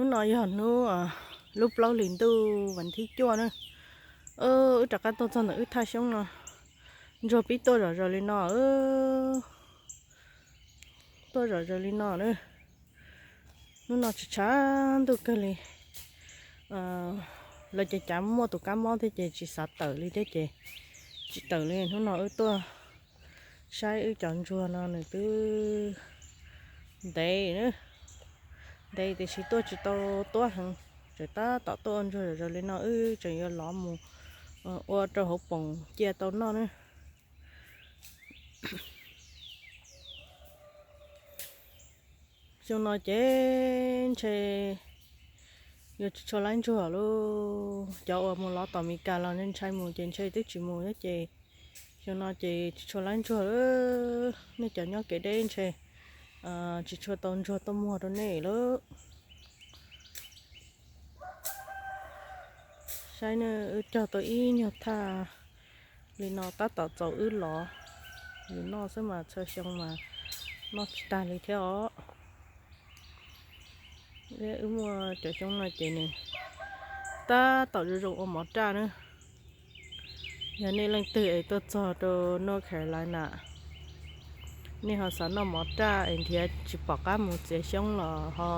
Hnub no yog hnub lub plaub hlis ntuj vas thib cuaj na. Wb rov qab tuaj txog ntawm wb thaj xyoob no, ntsuag pib tuaj zom zaws li no, tuaj zom zaws li no na. Hnub no tshav tshav ntuj kawg li. Lawv ces cav muaj tus kab mob thiab ces tsis xav tawm li thiab ces tsis tawm li. Hnub no wb tuaj saib wb cov ntsuag no nws twb ntev, ntev tiam sis tuaj tsis tau tuab heev, tseem tab tom tuaj ua ntsuag zom zaws li no wb tseem yuav lov mus ua rau hauv poom cia tau noj na. Xyoo no ces ntshe yuav tsis tshua laib ntsuag lauj. Cov uas mus lov tom Meskas los ntshai mus ces ntshe twb tsis mus thiab ces xyoo no ces tsis tshua laib ntsuag. Nej cov nyob kev deb ntshe tsis tshua tau ntsuag tuaj muag rau nej lauj. Saib na, wb cog tau ib nyuag thaj li no tab tom txaus wb lov yus noj xwb mas txhua xyoo mas noj tsis tag li thiab os. Wb muaj cov xyoob no ces nws tab tom zoo zoo ua mov raj na. Yog nej leej twg es tuaj txog rau North Carolina, nej ho xav noj mov raj es nrhiav tsis pom qab mus txiav xyoob los ho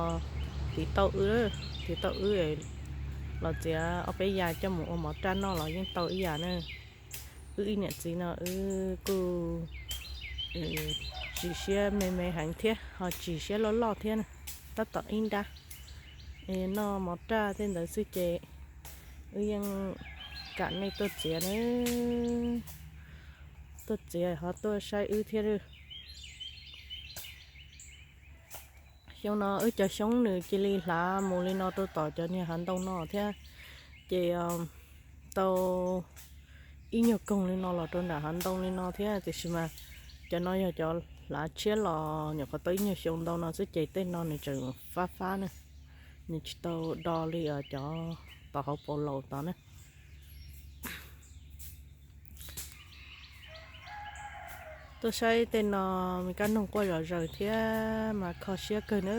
tiv tauj wb, tiv tauj wb los txiav ob peb yas coj mus ua mov raj noj los yeej tau ib yam na. Wb ib niam txiv no wb kuj tsis siab me me heev thiab ho tsis siab loj loj thiab, tab tom ib nrab noj mov raj tej ntawd xwb ces wb yeej kam nej tuaj txiav na, tuaj txiav ho tuaj saib wb thiab. Xyoo no wb cov xyoob nws cia li hlav mus li no rau tom cov niag hav ntoo no thiab, ces tau ib nyuag koog li no los rau nram hav ntoo li no thiab, tiam sis mas cov no yog cov hlav tshiab los nyuam qhuav tau ib nyuag xyoo ntau no xwb ces tej no nws tseem fab fab na, nws tsis tau do li cov tom hauv paus laus tod na. Tuaj saib tej no me kab noog quaj zom zaws thiab mas kho siab kawg na.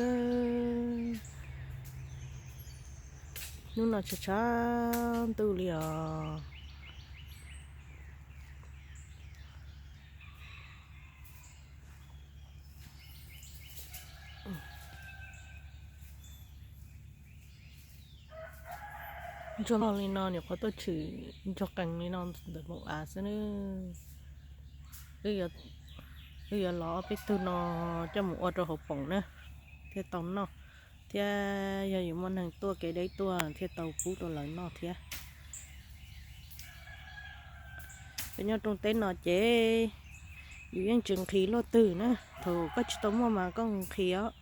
Hnub no tshav tshav ntuj li os. Ntsuag loj li no nyuam qhuav tuaj tshwm ntsuag qees li no ntawm npoo av xwb na. Wb yuav lov ob peb tug no coj mus ua rau hauv poom na thiaj tau noj, thiab yog yus muaj neeg tuaj kev deb tuaj thiaj tau pub rau lawv noj thiab. Peb nyob rooj teb no ces yus yeej tsis nqhis luaj twg na, thaum koj tsis tau muaj mas koj nqhis os.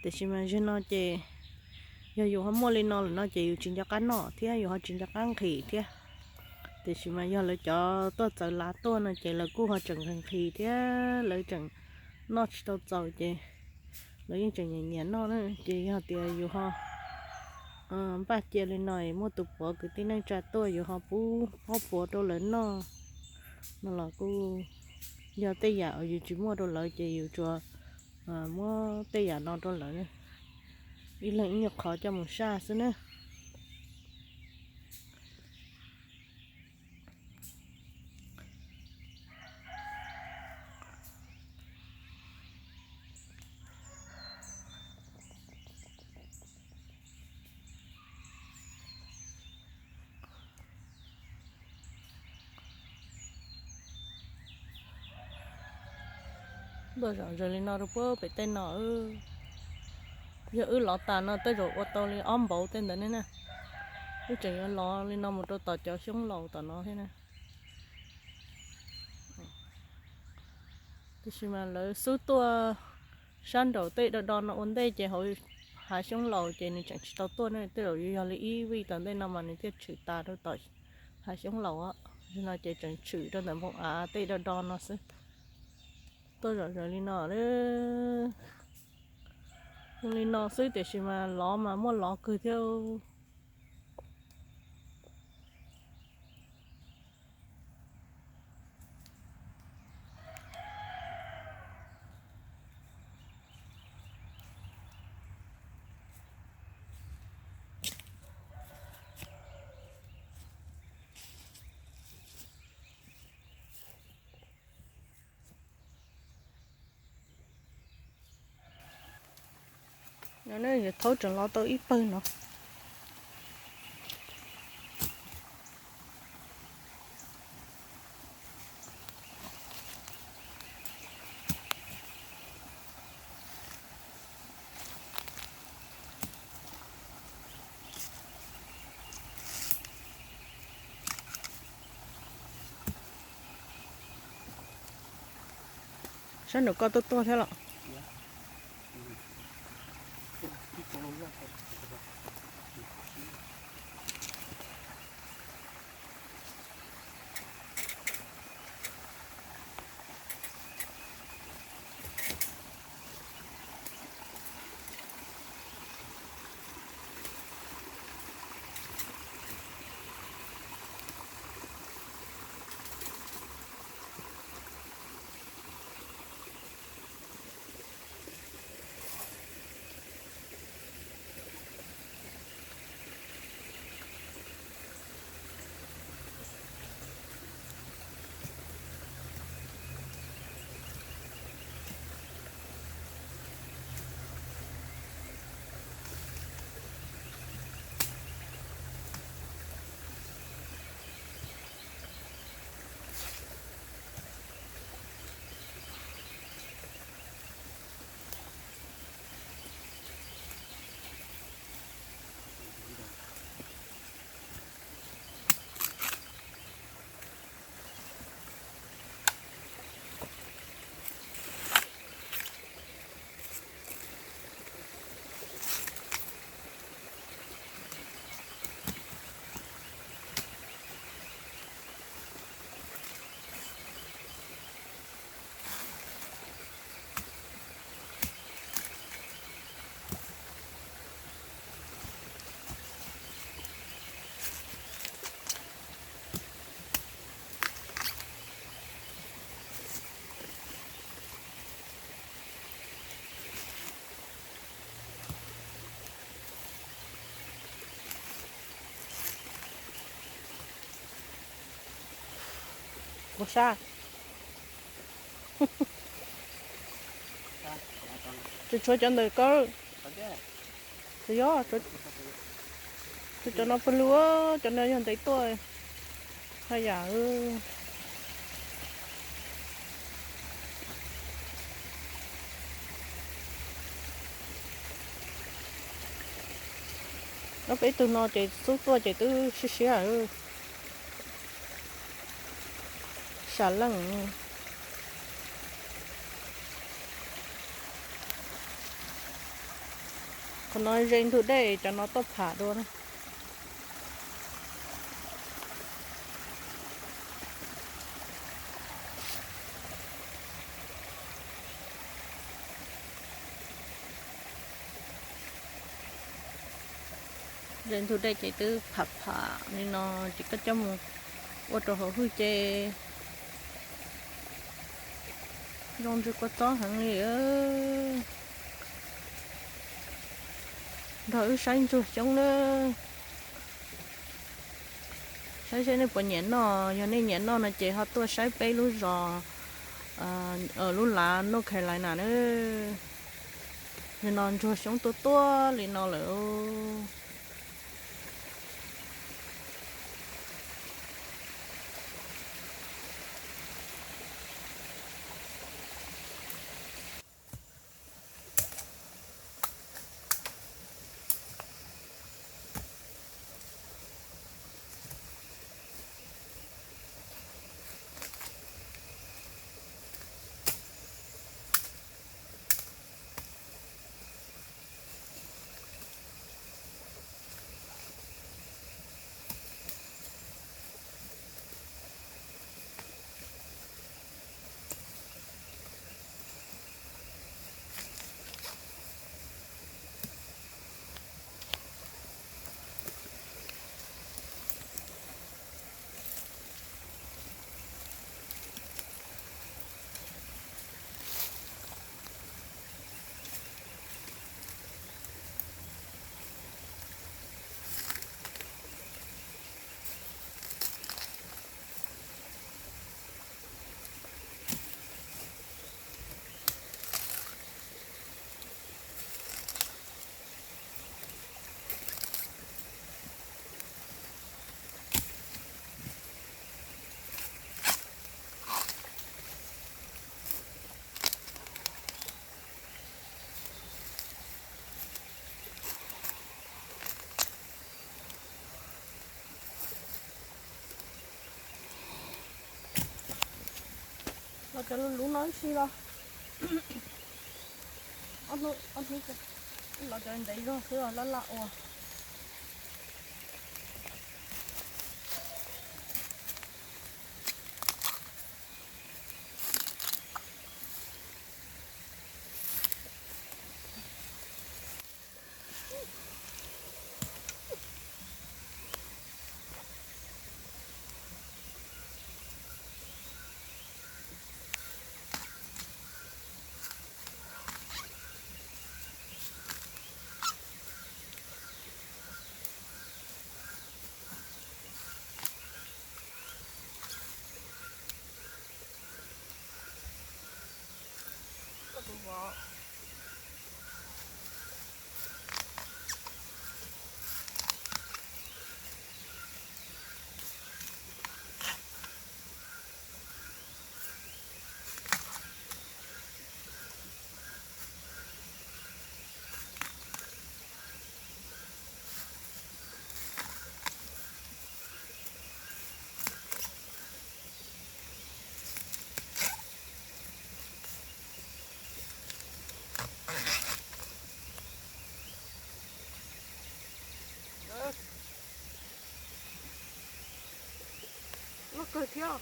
Tiam sis mas zaum no ces yog yus ho muaj li no lawm no ces yus tsis nco qab noj thiab yus ho tsis nco qab nqhis thiab. Tiam sis mas yog lawv cov tuaj txawv lav tuaj no ces lawv kuj ho tseem nqhis nqhis thiab lawv tseem noj tsis tau txaus ces lawv yeej tseem nyiam nyiam noj na. Ces yog tias yus ho npaj cia li no es muaj tus puav kwv tij neej tsa tuaj yus ho pub pob puav rau lawv noj no los kuj yog tej yam uas yus tsis muaj rau lawv ces yus tsuas muab tej yam no rau lawv, ib leeg ib nyuag qhov coj mus saj xwb na. Ntuj, zom zaws li no rau puag pem tej no. Yog wb lov tas no tej zaum ua tau li ob npaug tej ntawd ne na. Wb tseem yuav lov li no mus rau tom cov xyoob laus tom no thiab na. Tiam sis mas lawv xub tuaj sab nraum tej do do no ua ntej ces hauv hav xyoob laus ces nws tseem tsis tau tuaj ne. Tej zaum yuav yog li ib vij tom ntej no mas nws thiaj tshwm tas rau tom hav xyoob laus. Zaum no ces tseem tshwm rau ntawm npoo av tej do do no xwb. Tuaj zom zaws li no, li no xwb tiam sis mas lov mas muaj lov kawg thiab. No ne, yuav thaub tseem los tau ib pawg no. Sab nraum koj tuaj tuaj thiab los? Puas sab? Tsuas tshuav cov ntawm ko. Tsis yog, cov no pawg lug, cov no yog ntev tuaj. Haj yam. Ob peb tug no ces xub tuaj ces twb siab siab. Sam leej. Qhov no ze ntug dej, cov no tuaj pham dua na. Ze ntug dej ces twb pham pham li no ces koj coj mus ua rau hauv hwj ces zoo ntsws kua txob heev li. Nrog wb saib ntsuag xyoob na. Saib seb nej puas nyiam noj, yog nej nyiam noj no ces ho tuaj saib peb lub zos, lub lav North Carolina na. Nim no ntsuag xyoob tuaj tuaj li no lawm. Los cov lub no ib si los, ob hnub, ob hnub los cov ntev zog xwb los laj laj ua. Loj kawg thiab.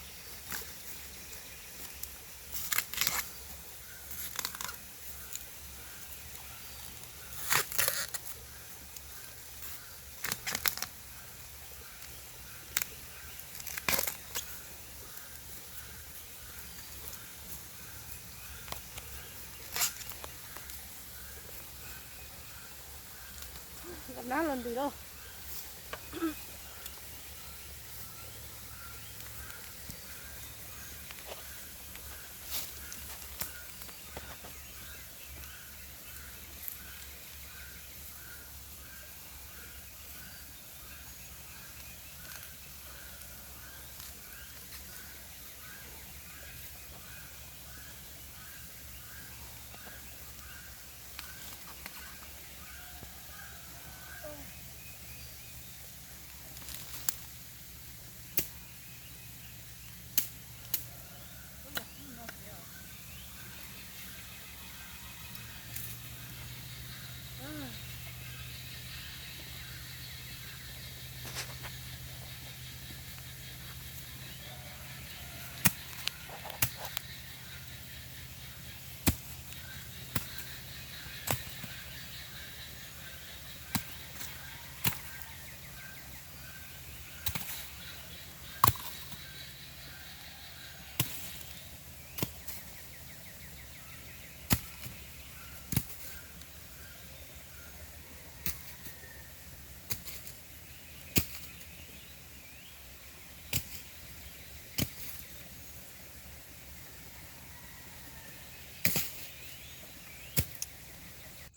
Nab los ntws lauj.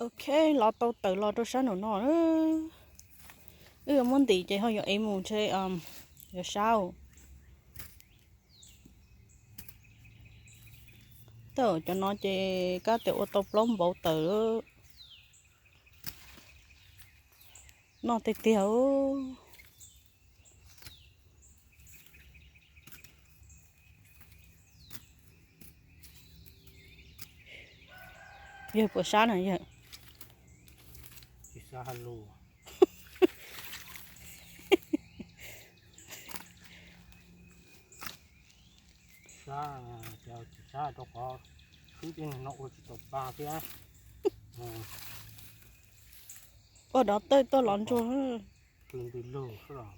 Ok, los tau tawm los rau sab nraum no. Wb yuav muab ntim ces ho yuav ev mus ntshe yuav sab. Tej zaum cov no ces kab tias ua tau plaub npaum tawm. Noj tiag tiag. Yawg puas sab na yawg? Tsis sab hais lus. Sab, tsis sab rau qhov khwb tej no ua tsis tau pa thiab. Ua dov tawj tuaj los ntsuag. Tus ntws lug xwb los.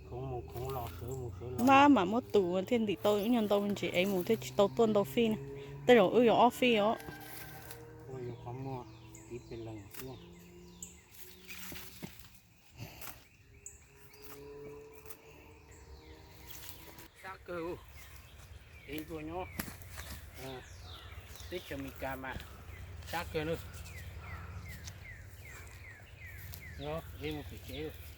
Khoov mus khoov los, sawv mus sawv los. Mab mam muab tus thiaj ntim tau ib nyuag ntau me ntsis es mus thiaj tsis tau tuaj ntau fij na. Tej zaum wb yuav ob fij os. Ua yuav qhov muag tiv pes lees xwb. Sab kawg, ev ntsuag nyob teb chaws Amelikas mas sab kawg na. Ev mus pem tsev.